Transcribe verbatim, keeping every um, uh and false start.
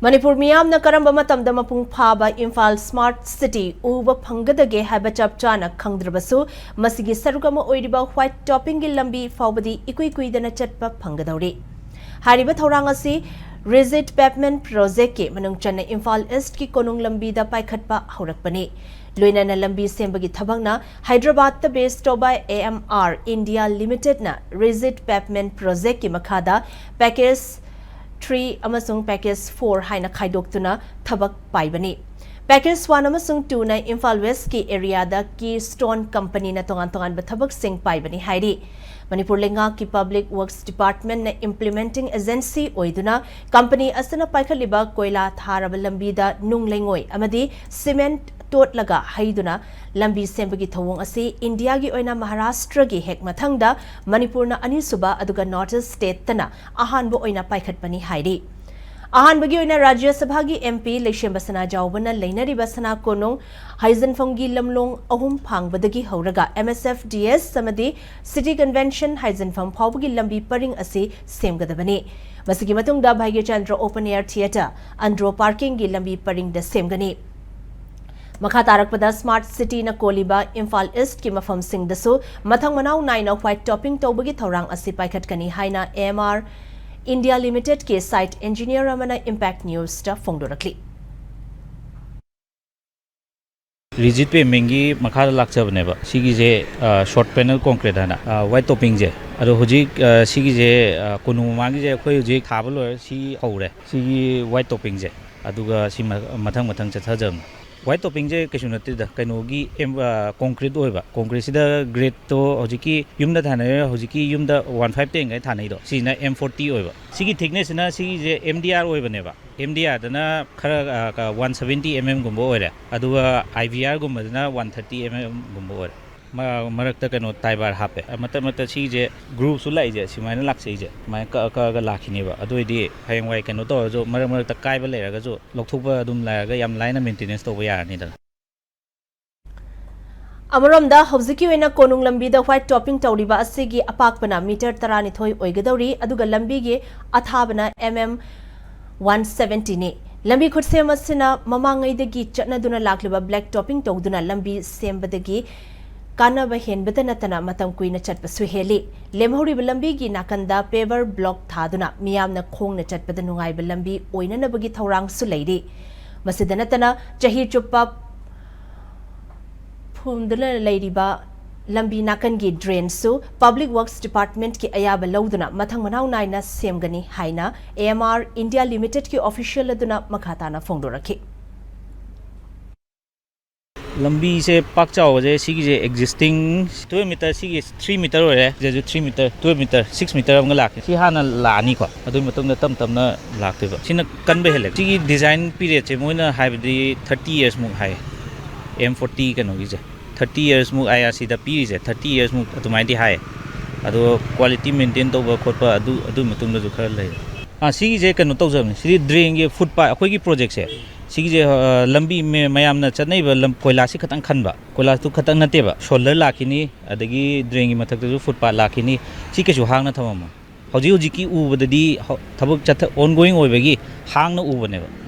ꯃꯅꯤꯄꯨꯔ ꯃꯤꯌꯥꯝꯅ ꯀꯔꯝꯕ ꯃꯇꯝꯗ ꯃꯄꯨꯡ ꯐꯥꯕ ꯏꯝꯐꯥꯜ ꯁ꯭ꯃꯥꯔꯠ ꯁꯤꯇꯤ ꯎꯕ ꯐꯪꯒꯗꯒꯦ ꯍꯥꯏꯕ ꯆꯞ ꯆꯥꯅ ꯈꯪꯗ꯭ꯔꯕꯁꯨ, ꯃꯁꯤꯒꯤ ꯁꯔꯨꯛ ꯑꯃ ꯑꯣꯏꯔꯤꯕ ꯋꯥꯏꯠ ꯇꯣꯞꯄꯤꯡꯒꯤ ꯂꯝꯕꯤ ꯐꯥꯎꯕꯗꯤ ꯏꯀꯨꯏ ꯀꯨꯏꯗꯅ ꯆꯠꯄ ꯐꯪꯒꯗꯧꯔꯤ꯫ ꯍꯥꯏꯔꯤꯕ ꯊꯧꯔꯥꯡ ꯑꯁꯤ ꯔꯤꯖꯤꯠ ꯄꯦꯚꯃꯦꯟꯠ ꯄ꯭ꯔꯣꯖꯦꯛꯀꯤ ꯃꯅꯨꯡ ꯆꯟꯅ ꯏꯝꯐꯥꯜ ꯏꯁ꯭ꯠꯀꯤ ꯀꯣꯅꯨꯡ ꯂꯝꯕꯤꯗ ꯄꯥꯏꯈꯠꯄ ꯍꯧꯔꯛꯄꯅꯤ꯫ ꯂꯣꯏꯅꯅ ꯂꯝꯕꯤ ꯁꯦꯝꯕꯒꯤ ꯊꯕꯛꯅ ꯍꯥꯏꯗ꯭ꯔꯕꯥꯗꯇ ꯕꯦꯁ ꯇꯧꯕ ꯑꯦ ꯑꯦꯝ ꯑꯥꯔ ꯏꯟꯗꯤꯌꯥ ꯂꯤꯃꯤꯇꯦꯗꯅ ꯔꯤꯖꯤꯠ ꯄꯦꯚꯃꯦꯟꯠ ꯄ꯭ꯔꯣꯖꯦꯛꯀꯤ ꯃꯈꯥꯗ ꯄꯦꯀꯦꯖ ꯊ꯭ꯔꯤ ꯑꯃꯁꯨꯡ ꯄꯦꯀꯦꯖ ꯐꯣꯔ ꯍꯥꯏꯅ ꯈꯥꯏꯗꯣꯛꯇꯨꯅ ꯊꯕꯛ ꯄꯥꯏꯕꯅꯤ꯫ ꯄꯦꯀꯦꯖ ꯋꯥꯟ ꯑꯃꯁꯨꯡ ꯇꯨꯅ ꯏꯝꯐꯥꯜ ꯋꯦꯁ꯭ꯠꯀꯤ ꯑꯦꯔꯤꯌꯥꯗ ꯀꯤ ꯁ꯭ꯇꯣꯟ ꯀꯝꯄꯅꯤꯅ ꯇꯣꯉꯥꯟ ꯇꯣꯉꯥꯟꯕ ꯊꯕꯛꯁꯤꯡ ꯄꯥꯏꯕꯅꯤ ꯍꯥꯏꯔꯤ꯫ ꯃꯅꯤꯄꯨꯔ ꯂꯩꯉꯥꯛꯀꯤ ꯄꯕ꯭ꯂꯤꯛ ꯋꯔꯛꯁ ꯗꯤꯄꯥꯔꯠꯃꯦꯟꯠꯅ ꯏꯝꯄ꯭ꯂꯤꯃꯦꯟꯇꯤꯡ ꯑꯦꯖꯦꯟꯁꯤ ꯑꯣꯏꯗꯨꯅ ꯀꯝꯄꯅꯤ ꯑꯁꯤꯅ ꯄꯥꯏꯈꯠꯂꯤꯕ ꯀꯣꯏꯂꯥ ꯊꯥꯔꯕ ꯂꯝꯕꯤꯗ ꯅꯨꯡ ꯂꯩꯉꯣꯏ ꯑꯃꯗꯤ ꯁꯤꯃꯦꯟꯠ ꯇꯣꯠꯂꯒ ꯍꯩꯗꯨꯅ ꯂꯝꯕꯤ ꯁꯦꯝꯕꯒꯤ ꯊꯧꯑꯣꯡ ꯑꯁꯤ ꯏꯟꯗꯤꯌꯥꯒꯤ ꯑꯣꯏꯅ ꯃꯍꯥꯔꯥꯁꯇ꯭ꯔꯒꯤ ꯍꯦꯛ ꯃꯊꯪꯗ ꯃꯅꯤꯄꯨꯔꯅ ꯑꯅꯤꯁꯨꯕ, ꯑꯗꯨꯒ ꯅꯣꯔꯠ ꯏꯁ꯭ꯠ ꯁ꯭ꯇꯦꯠꯇꯅ ꯑꯍꯥꯟꯕ ꯑꯣꯏꯅ ꯄꯥꯏꯈꯠꯄꯅꯤ ꯍꯥꯏꯔꯤ꯫ ꯑꯍꯥꯟꯕꯒꯤ ꯑꯣꯏꯅ ꯔꯥꯖ꯭ꯌ ꯁꯚꯥꯒꯤ ꯑꯦꯝ ꯄꯤ ꯂꯩꯁꯦꯝꯕ ꯁꯅꯥꯖꯥꯎꯕꯅ ꯂꯩꯅꯔꯤꯕ ꯁꯅꯥ ꯀꯣꯅꯨꯡ ꯍꯥꯏꯖꯤꯟꯐꯝꯒꯤ ꯂꯝꯂꯣꯡ ꯑꯍꯨꯝ ꯐꯥꯡꯕꯗꯒꯤ ꯍꯧꯔꯒ ꯑꯦꯝ ꯑꯦꯁ ꯑꯦꯐ ꯗꯤ ꯑꯦꯁ ꯑꯃꯗꯤ ꯁꯤꯇꯤ ꯀꯟꯚꯦꯟꯁꯟ ꯍꯥꯏꯖꯤꯟꯐꯝ ꯐꯥꯎꯕꯒꯤ ꯂꯝꯕꯤ ꯄꯔꯤꯡ ꯑꯁꯤ ꯁꯦꯝꯒꯗꯕꯅꯤ꯫ ꯃꯁꯤꯒꯤ ꯃꯇꯨꯡꯗ Bhagyachandra open air theatre, Andro ꯄꯥꯔꯀꯤꯡꯒꯤ ꯂꯝꯕꯤ ꯄꯔꯤꯡꯗ ꯁꯦꯝꯒꯅꯤ꯫ ꯃꯈꯥ ꯇꯥꯔꯛꯄꯗ ꯁ꯭ꯃꯥꯔꯠ ꯁꯤꯇꯤꯅ ꯀꯣꯜꯂꯤꯕ ꯏꯝꯐꯥꯜ ꯏꯁ꯭ꯠꯀꯤ ꯃꯐꯝꯁꯤꯡꯗꯁꯨ ꯃꯊꯪ ꯃꯅꯥꯎ ꯅꯥꯏꯅ ꯋꯥꯏꯠ ꯇꯣꯞꯄꯤꯡ ꯇꯧꯕꯒꯤ ꯊꯧꯔꯥꯡ ꯑꯁꯤ ꯄꯥꯏꯈꯠꯀꯅꯤ ꯍꯥꯏꯅ ꯑꯦ ꯑꯦꯝ ꯑꯥꯔ ꯏꯟꯗꯤꯌꯥ ꯂꯤꯃꯤꯇꯦꯗꯀꯤ ꯁꯥꯏꯠ ꯏꯟꯖꯤꯅꯤꯌꯔ ꯑꯃꯅ ꯏꯝꯄꯦꯛ ꯅ꯭ꯌꯨꯁꯇ ꯐꯣꯡꯗꯣꯔꯛꯂꯤ꯫ ꯔꯤꯖꯤꯠ ꯄꯦꯚꯃꯦꯟꯠꯀꯤ ꯃꯈꯥꯗ ꯂꯥꯛꯆꯕꯅꯦꯕ꯫ ꯁꯤꯒꯤꯁꯦ ꯁꯣꯔꯠ ꯄꯦꯅꯦꯜ ꯀꯣꯟꯀ꯭ꯔꯤꯠ ꯍꯥꯏꯅ ꯋꯥꯏꯠ ꯇꯣꯞꯄꯤꯡꯁꯦ꯫ ꯑꯗꯣ ꯍꯧꯖꯤꯛ ꯑ, ꯁꯤꯒꯤꯁꯦ ꯑ, ꯀꯣꯅꯨꯡ ꯃꯃꯥꯡꯒꯤꯁꯦ ꯑꯩꯈꯣꯏ ꯍꯧꯖꯤꯛ ꯊꯥꯕ ꯂꯣꯏꯔꯦ꯫ ꯁꯤ ꯍꯧꯔꯦ, ꯁꯤꯒꯤ ꯋꯥꯏꯠ ꯇꯣꯞꯄꯤꯡꯁꯦ꯫ ꯑꯗꯨꯒ ꯁꯤ ꯃ- ꯃꯊꯪ ꯃꯊꯪ ꯆꯠꯊꯖꯕꯅꯦ꯫ ꯋꯥꯏꯠ ꯇꯣꯞꯄꯤꯡꯁꯦ ꯀꯩꯁꯨ ꯅꯠꯇꯦꯗ, ꯀꯩꯅꯣꯒꯤ ꯑꯦꯝ ꯑ, ꯀꯣꯟꯀ꯭ꯔꯤꯠ ꯑꯣꯏꯕ꯫ ꯀꯣꯟꯀ꯭ꯔꯤꯠꯁꯤꯗ ꯒ꯭ꯔꯦꯠꯇꯣ ꯍꯧꯖꯤꯛꯀꯤ ꯌꯨꯝꯗ ꯊꯥꯅꯔꯤꯕ, ꯍꯧꯖꯤꯛꯀꯤ ꯌꯨꯝꯗ ꯋꯥꯟ ꯐꯥꯏꯚ ꯇꯦꯟꯈꯩ ꯊꯥꯅꯩꯗꯣ, ꯁꯤꯁꯤꯅ ꯑꯦꯝ ꯐꯣꯔꯇꯤ ꯑꯣꯏꯕ꯫ ꯁꯤꯒꯤ ꯊꯤꯛꯅꯦꯁꯁꯤꯅ ꯁꯤꯒꯤꯁꯦ ꯑꯦꯝ ꯗꯤ ꯑꯥꯔ ꯑꯣꯏꯕꯅꯦꯕ꯫ ꯑꯦꯝ ꯗꯤ ꯑꯥꯔꯗꯅ ꯈꯔ ꯋꯥꯟ ꯁꯚꯦꯟꯇꯤ ꯑꯦꯝ ꯑꯦꯝꯒꯨꯝꯕ ꯑꯣꯏꯔꯦ, ꯑꯗꯨꯒ ꯑꯥꯏ ꯚꯤ ꯑꯥꯔꯒꯨꯝꯕꯗꯅ ꯋꯥꯟ ꯊꯥꯔꯇꯤ ꯑꯦꯝ ꯑꯦꯝꯒꯨꯝꯕ ꯑꯣꯏꯔꯦ꯫ ꯃ- ꯃꯔꯛꯇ ꯀꯩꯅꯣ ꯇꯥꯏ ꯕꯥꯔ ꯍꯥꯞꯄꯦ꯫ ꯃꯇꯠ ꯃꯇꯠ ꯁꯤꯁꯦ ꯒ꯭ꯔꯨꯞꯁꯨ ꯂꯥꯛꯏꯁꯦ, ꯁꯨꯃꯥꯏꯅ ꯂꯥꯛꯆꯩꯁꯦ, ꯁꯨꯃꯥꯏꯅ ꯀꯛꯑ ꯀꯛꯑꯒ ꯂꯥꯛꯈꯤꯅꯦꯕ꯫ ꯑꯗꯨ ꯑꯣꯏꯗꯤ ꯍꯌꯦꯡꯋꯥꯏ ꯀꯩꯅꯣ ꯇꯧꯔꯁꯨ, ꯃꯔꯛ ꯃꯔꯛꯇ ꯀꯥꯏꯕ ꯂꯩꯔꯒꯁꯨ ꯂꯧꯊꯣꯛꯄ ꯑꯗꯨꯝ ꯂꯩꯔꯒ ꯌꯥꯝ ꯂꯥꯏꯅ ꯃꯦꯟꯇꯦꯅꯦꯟꯁ ꯇꯧꯕ ꯌꯥꯔꯅꯤꯗꯅ꯫ ꯑꯃꯔꯣꯝꯗ ꯍꯧꯖꯤꯛꯀꯤ ꯑꯣꯏꯅ ꯀꯣꯅꯨꯡ ꯂꯝꯕꯤꯗ ꯋꯥꯏꯠ ꯇꯣꯞꯄꯤꯡ ꯇꯧꯔꯤꯕ ꯑꯁꯤꯒꯤ ꯑꯄꯥꯛꯄꯅ ꯃꯤꯇꯔ ꯇꯔꯥꯅꯤꯊꯣꯏ ꯑꯣꯏꯒꯗꯧꯔꯤ, ꯑꯗꯨꯒ ꯂꯝꯕꯤꯒꯤ ꯑꯊꯥꯕꯅ ꯑꯦꯝ ꯑꯦꯝ ꯋꯥꯟ ꯁꯕꯦꯟꯇꯤꯅꯤ꯫ ꯂꯝꯕꯤ ꯈꯨꯠꯁꯦꯝ ꯑꯁꯤꯅ ꯃꯃꯥꯡꯉꯩꯗꯒꯤ ꯆꯠꯅꯗꯨꯅ ꯂꯥꯛꯂꯤꯕ ꯕ꯭ꯂꯦꯛ ꯇꯣꯄꯤꯡ ꯇꯧꯗꯨꯅ ꯂꯝꯕꯤ ꯁꯦꯝꯕꯗꯒꯤ ꯀꯥꯟꯅꯕ ꯍꯦꯟꯕꯇ ꯅꯠꯇꯅ ꯃꯇꯝ ꯀꯨꯏꯅ ꯆꯠꯄꯁꯨ ꯍꯦꯜꯂꯤ꯫ ꯂꯦꯝꯍꯧꯔꯤꯕ ꯂꯝꯕꯤꯒꯤ ꯅꯥꯀꯟꯗ ꯄꯦꯚꯔ ꯕ꯭ꯂꯣꯛ ꯊꯥꯗꯨꯅ ꯃꯤꯌꯥꯝꯅ ꯈꯣꯡꯅ ꯆꯠꯄꯗ ꯅꯨꯡꯉꯥꯏꯕ ꯂꯝꯕꯤ ꯑꯣꯏꯅꯅꯕꯒꯤ ꯊꯧꯔꯥꯡꯁꯨ ꯂꯩꯔꯤ꯫ ꯃꯁꯤꯗ ꯅꯠꯇꯅ ꯆꯍꯤ ꯆꯨꯞꯄ ꯐꯨꯝꯗꯨꯅ ꯂꯩꯔꯤꯕ ꯂꯝꯕꯤ ꯅꯥꯀꯟꯒꯤ ꯗ꯭ꯔꯦꯟꯁꯨ ꯄꯕ꯭ꯂꯤꯛ ꯋꯔꯛꯁ ꯗꯤꯄꯥꯔꯠꯃꯦꯟꯠꯀꯤ ꯑꯌꯥꯕ ꯂꯧꯗꯨꯅ ꯃꯊꯪ ꯃꯅꯥꯎ ꯅꯥꯏꯅ ꯁꯦꯝꯒꯅꯤ ꯍꯥꯏꯅ ꯑꯦ ꯑꯦꯝ ꯑꯥꯔ ꯏꯟꯗꯤꯌꯥ ꯂꯤꯃꯤꯇꯦꯗꯀꯤ ꯑꯣꯐꯤꯁꯤꯌꯦꯜ ꯑꯗꯨꯅ ꯃꯈꯥ ꯇꯥꯅ ꯐꯣꯡꯗꯣꯔꯛꯈꯤ꯫ ꯂꯝꯕꯤꯁꯦ ꯄꯥꯛ ꯆꯥꯎꯕꯁꯦ ꯁꯤꯒꯤꯁꯦ ꯑꯦꯛꯖꯤꯁꯇꯤꯡ ꯇꯨꯌꯦꯜꯞ ꯃꯤꯇꯔ, ꯁꯤꯒꯤ ꯊ꯭ꯔꯤ ꯃꯤꯇꯔ ꯑꯣꯏꯔꯦ, ꯁꯤꯗꯁꯨ three metre, twelve metre, six metre ꯑꯃꯒ ꯂꯥꯛꯀꯦ꯫ ꯁꯤ ꯍꯥꯟꯅ ꯂꯥꯛꯑꯅꯤꯀꯣ, ꯑꯗꯨꯒꯤ ꯃꯇꯨꯡꯗ ꯇꯞ ꯇꯞꯅ ꯂꯥꯛꯇꯣꯏꯕ꯫ ꯁꯤꯅ ꯀꯟꯕ ꯍꯦꯜꯂꯦ꯫ ꯁꯤꯒꯤ ꯗꯤꯖꯥꯏꯟ ꯄꯤꯔꯦꯠꯁꯦ ꯃꯣꯏꯅ ꯍꯥꯏꯕꯗꯤ ꯊꯥꯔꯇꯤ ꯌꯔꯁꯃꯨꯛ ꯍꯥꯏ, ꯑꯦꯝ ꯐꯣꯔꯇꯤ ꯀꯩꯅꯣꯒꯤꯁꯦ꯫ ꯊꯥꯔꯇꯤ ꯌꯔꯁꯃꯨꯛ ꯑꯥꯏ ꯑꯥꯔ ꯁꯤꯗ ꯄꯤꯔꯤꯁꯦ, ꯊꯥꯔꯇꯤ ꯌꯔꯁꯃꯨꯛ ꯑꯗꯨꯃꯥꯏꯅꯗꯤ ꯍꯥꯏ꯫ ꯑꯗꯣ ꯀ꯭ꯋꯥꯂꯤꯇꯤ ꯃꯦꯟꯇꯦꯟ ꯇꯧꯕ ꯈꯣꯠꯄ ꯑꯗꯨ, ꯑꯗꯨꯒꯤ ꯃꯇꯨꯡꯗꯁꯨ ꯈꯔ ꯂꯩꯔꯦ꯫ ꯑꯥ, ꯁꯤꯒꯤꯁꯦ ꯀꯩꯅꯣ ꯇꯧꯖꯕꯅꯤ, ꯁꯤꯗꯤ ꯗ꯭ꯔꯦꯟꯒꯤ ꯐꯨꯠ ꯄꯥꯠ, ꯑꯩꯈꯣꯏꯒꯤ ꯄ꯭ꯔꯣꯖꯦꯛꯁꯦ, ꯁꯤꯒꯤꯁꯦ, ꯑ, ꯂꯝꯕꯤ ꯃ-, ꯃꯌꯥꯝꯅ ꯆꯠꯅꯔꯤꯕ ꯂꯝ, ꯀꯣꯏꯂꯥꯁꯁꯤ ꯈꯇꯪ ꯈꯟꯕ, ꯀꯣꯏꯂꯥꯁꯇꯨ ꯈꯇꯪ ꯅꯠꯇꯦꯕ, ꯁꯣꯜꯗꯔ ꯂꯥꯛꯈꯤꯅꯤ, ꯑꯗꯒꯤ ꯗ꯭ꯔꯦꯟꯒꯤ ꯃꯊꯛꯇꯁꯨ ꯐꯨꯠ ꯄꯥꯠ ꯂꯥꯛꯈꯤꯅꯤ꯫ ꯁꯤ ꯀꯩꯁꯨ ꯍꯥꯡꯅ ꯊꯝꯃꯝꯃꯣꯏ꯫ ꯍꯧꯖꯤꯛ ꯍꯧꯖꯤꯛꯀꯤ ꯎꯕꯗꯗꯤ ꯍ-, ꯊꯕꯛ ꯆꯠꯊ-, ꯑꯣꯟꯒꯣꯋꯤꯡ ꯑꯣꯏꯕꯒꯤ ꯍꯥꯡꯅ ꯎꯕꯅꯦꯕ꯫